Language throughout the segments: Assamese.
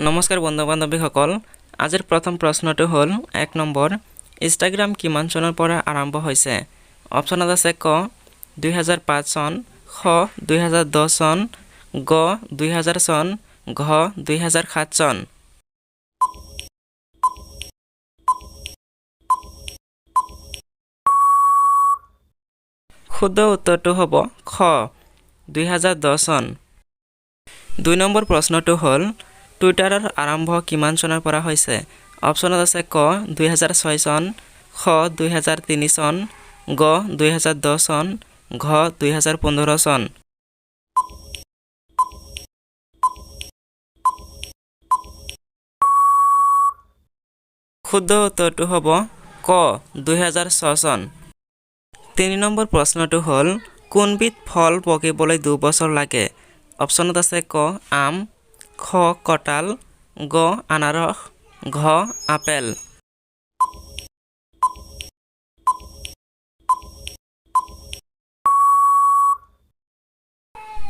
নমস্কাৰ বন্ধু বান্ধৱীসকল, আজিৰ প্ৰথম প্ৰশ্নটো হ'ল, 1 নম্বৰ, ইনষ্টাগ্ৰাম কিমান চনৰ পৰা আৰম্ভ হৈছে? অপশ্যনত আছে ক 2005 চন, খ 2010 চন, গ 2000 চন, ঘ 2007 চন। শুদ্ধ উত্তৰটো হ'ব খ 2010 চন। 2 নম্বৰ প্ৰশ্নটো হ'ল, টুইটাৰৰ আৰম্ভ কিমান চনৰ পৰা হৈছে? অপশ্যনত আছে ক 2006 চন, খ 2003 চন, গ 2010 চন, ঘ 2015 চন। শুদ্ধ উত্তৰটো হ'ব ক 2006 চন। 3 নম্বৰ প্ৰশ্নটো হ'ল, কোনবিধ ফল পকিবলৈ 2 বছৰ লাগে? অপশ্যনত আছে ক আম, খ কঁঠাল, গ আনাৰস, ঘ আপেল।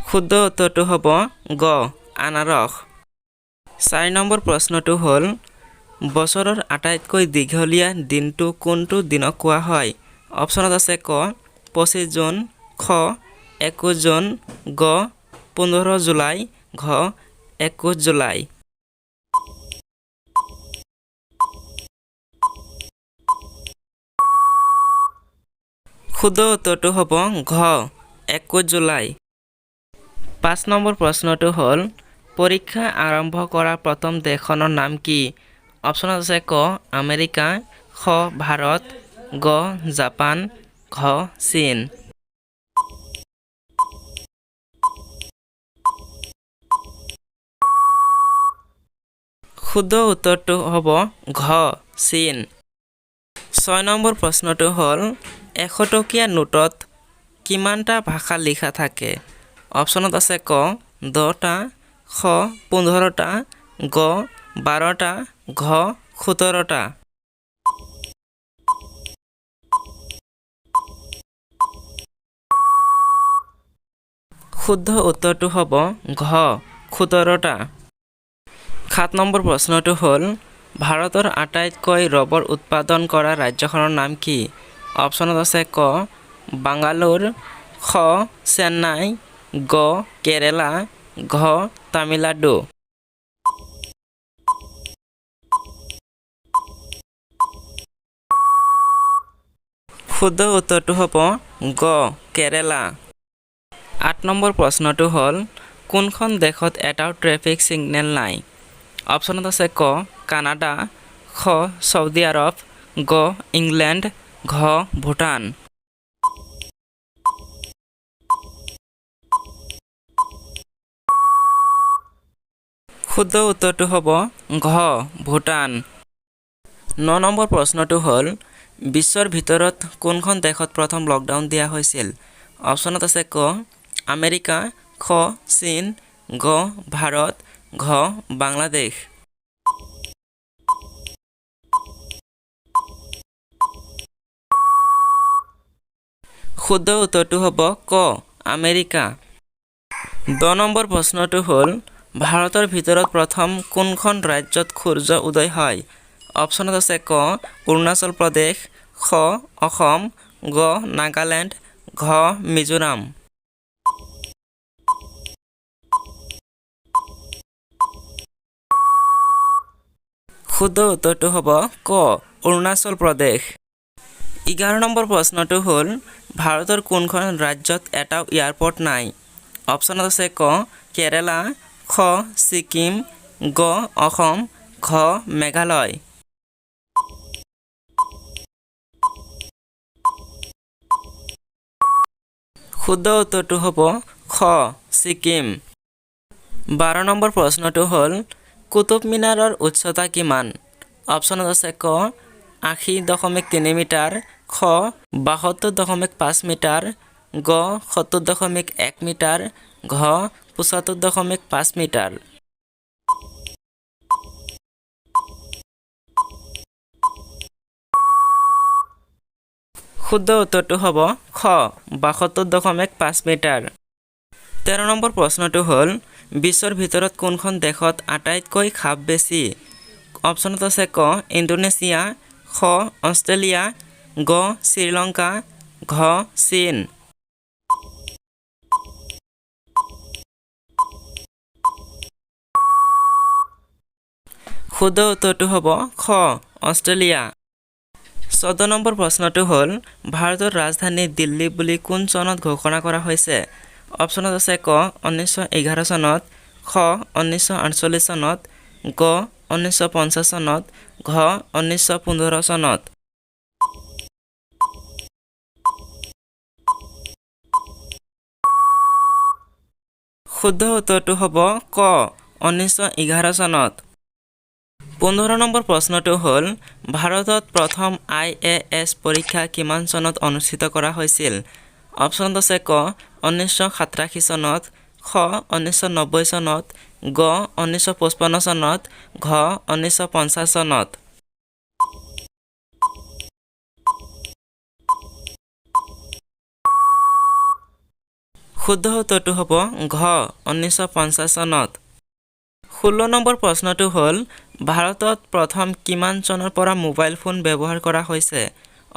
শুদ্ধ উত্তৰটো হ'ব গ আনাৰস। 4 নম্বৰ প্ৰশ্নটো হ'ল, বছৰৰ আটাইতকৈ দীঘলীয়া দিনটো কোনটো দিনক কোৱা হয়? অপশ্যনত আছে ক 25 জুন, খ 21 জুন, গ 15 জুলাই, ঘ 21 জুলাই। শুদ্ধ উত্তৰটো হ'ব ঘ 21 জুলাই। 5 নম্বৰ প্ৰশ্নটো হ'ল, পৰীক্ষা আৰম্ভ কৰা প্ৰথম দেশখনৰ নাম কি? অপশ্যনত আছে ক আমেৰিকা, খ ভাৰত, গ জাপান, ঘ চীন। শুদ্ধ উত্তৰটো হ'ব ঘ চীন। 6 নম্বৰ প্ৰশ্নটো হ'ল, 100 টকীয়া নোটত কিমানটা ভাষা লিখা থাকে? অপশ্যনত আছে ক 10টা, খ 15টা, গ 12টা, ঘ 17টা। শুদ্ধ উত্তৰটো হ'ব ঘ 17টা। 7 নম্বৰ প্ৰশ্নটো হ'ল, ভাৰতৰ আটাইতকৈ ৰবৰ উৎপাদন কৰা ৰাজ্যখনৰ নাম কি? অপশ্যনত আছে ক বাংগালোৰ, খ চেন্নাই, গ কেৰেলা, ঘ তামিলনাডু। শুদ্ধ উত্তৰটো হ'ব গ কেৰেলা। 8 নম্বৰ প্ৰশ্নটো হ'ল, কোনখন দেশত এটাও ট্ৰেফিক ছিগনেল নাই? অপশ্যনত আছে ক কানাডা, খ ছৌদি আৰব, গ ইংলেণ্ড, ঘ ভূটান। শুদ্ধ উত্তৰটো হ'ব ঘ ভূটান। 9 নম্বৰ প্ৰশ্নটো হ'ল, বিশ্বৰ ভিতৰত কোনখন দেশত প্ৰথম লকডাউন দিয়া হৈছিল? অপশ্যনত আছে ক আমেৰিকা, খ চীন, গ ভাৰত, ঘ বাংলাদেশ। শুদ্ধ উত্তৰটো হ'ব ক আমেৰিকা। 10 নম্বৰ প্ৰশ্নটো হ'ল, ভাৰতৰ ভিতৰত প্ৰথম কোনখন ৰাজ্যত সূৰ্য উদয় হয়? অপশ্যনত আছে ক অৰুণাচল প্ৰদেশ, খ অসম, গ নাগালেণ্ড, ঘ মিজোৰাম। শুদ্ধ উত্তৰটো হ'ব ক অৰুণাচল প্ৰদেশ। 11 নম্বৰ প্ৰশ্নটো হ'ল, ভাৰতৰ কোনখন ৰাজ্যত এটাও এয়াৰপৰ্ট নাই? অপশ্যনত আছে ক কেৰেলা, খ ছিকিম, গ অসম, ঘ মেঘালয়। শুদ্ধ উত্তৰটো হ'ব খ ছিকিম। 12 নম্বৰ প্ৰশ্নটো হ'ল, কুতুব মিনাৰৰ উচ্চতা কিমান? অপশ্যনত আছে ক 80.3 মিটাৰ, খ 72.5 মিটাৰ, গ 70.1 মিটাৰ, ঘ 75.5 মিটাৰ। শুদ্ধ উত্তৰটো হ'ব খ 72.5 মিটাৰ। 13 নম্বৰ প্ৰশ্নটো হ'ল, বিশ্বৰ ভিতৰত কোনখন দেশত আটাইতকৈ সাপ বেছি? অপশ্যনত আছে ক ইণ্ডোনেছিয়া, খ অষ্ট্ৰেলিয়া, গ শ্ৰীলংকা, ঘ চীন। শুদ্ধ উত্তৰটো হ'ব খ অষ্ট্ৰেলিয়া। 14 নম্বৰ প্ৰশ্নটো হ'ল, ভাৰতৰ ৰাজধানী দিল্লী বুলি কোন চনত ঘোষণা কৰা হৈছে? অপশ্যনত আছে ক 1911 চনত, খ 1948 চনত, গ 1950 চনত, ঘ 1915 চনত। শুদ্ধ উত্তৰটো হ'ব ক 1911 চনত। 15 নম্বৰ প্ৰশ্নটো হ'ল, ভাৰতত প্ৰথম আইএএছ পৰীক্ষা কিমান চনত অনুষ্ঠিত কৰা হৈছিল? অপশ্যনত আছে ক 1987 চনত, খ 1990 চনত, গ 1955 চনত, ঘ 1950 চনত। শুদ্ধ উত্তৰটো হ'ব ঘ 1950 চনত। 16 নম্বৰ প্ৰশ্নটো হ'ল, ভাৰতত প্ৰথম কিমান চনৰ পৰা মোবাইল ফোন ব্যৱহাৰ কৰা হৈছে?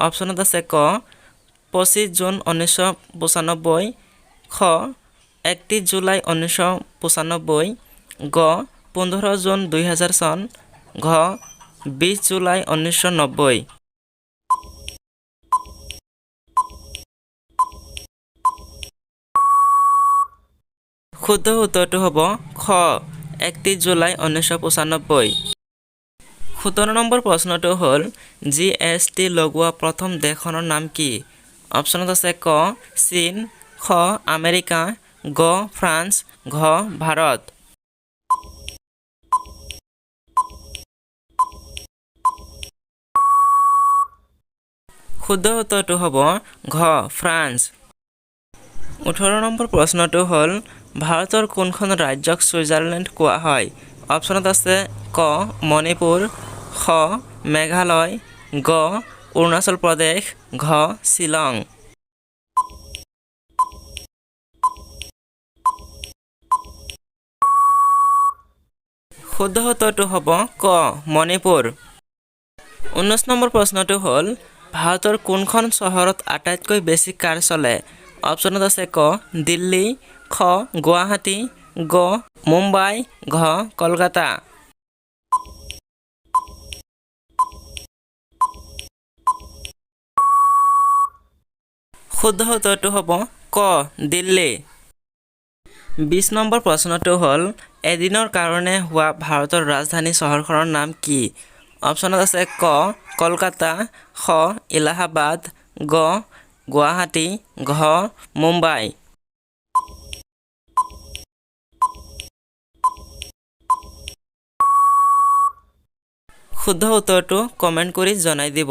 অপশ্যনত আছে ক 25 জুন 1995, খ 31 জুলাই 1995, গ 15 জুন 2000 চন, ঘ 20 জুলাই 1990। শুদ্ধ উত্তৰটো হ'ব খ 31 জুলাই 1995। 17 নম্বৰ প্ৰশ্নটো হ'ল, জিএছটি লগোৱা প্ৰথম দেশখনৰ নাম কি? অপশ্যনত আছে ক চীন, খ আমেৰিকা, গ ফ্ৰান্স, ঘ ভাৰত। শুদ্ধ উত্তৰটো হ'ব ঘ ফ্ৰান্স। 18 নম্বৰ প্ৰশ্নটো হ'ল, ভাৰতৰ কোনখন ৰাজ্যক ছুইজাৰলেণ্ড কোৱা হয়? অপশ্যনত আছে ক মণিপুৰ, খ মেঘালয়, গ অৰুণাচল প্ৰদেশ, ঘ শ্বিলং। শুদ্ধ উত্তৰটো হ'ব ক মণিপুৰ। 19 নম্বৰ প্ৰশ্নটো হ'ল, ভাৰতৰ কোনখন চহৰত আটাইতকৈ বেছি কাৰ চলে? অপশ্যনত আছে ক দিল্লী, খ গুৱাহাটী, গ মুম্বাই, ঘ কলকাতা। শুদ্ধ উত্তৰটো হ'ব ক দিল্লী। 20 নম্বৰ প্ৰশ্নটো হ'ল, এদিনৰ কাৰণে হোৱা ভাৰতৰ ৰাজধানী চহৰখনৰ নাম কি? অপশ্যনত আছে ক কলকাতা, খ এলাহাবাদ, গ গুৱাহাটী, ঘ মুম্বাই। শুদ্ধ উত্তৰটো কমেণ্ট কৰি জনাই দিব।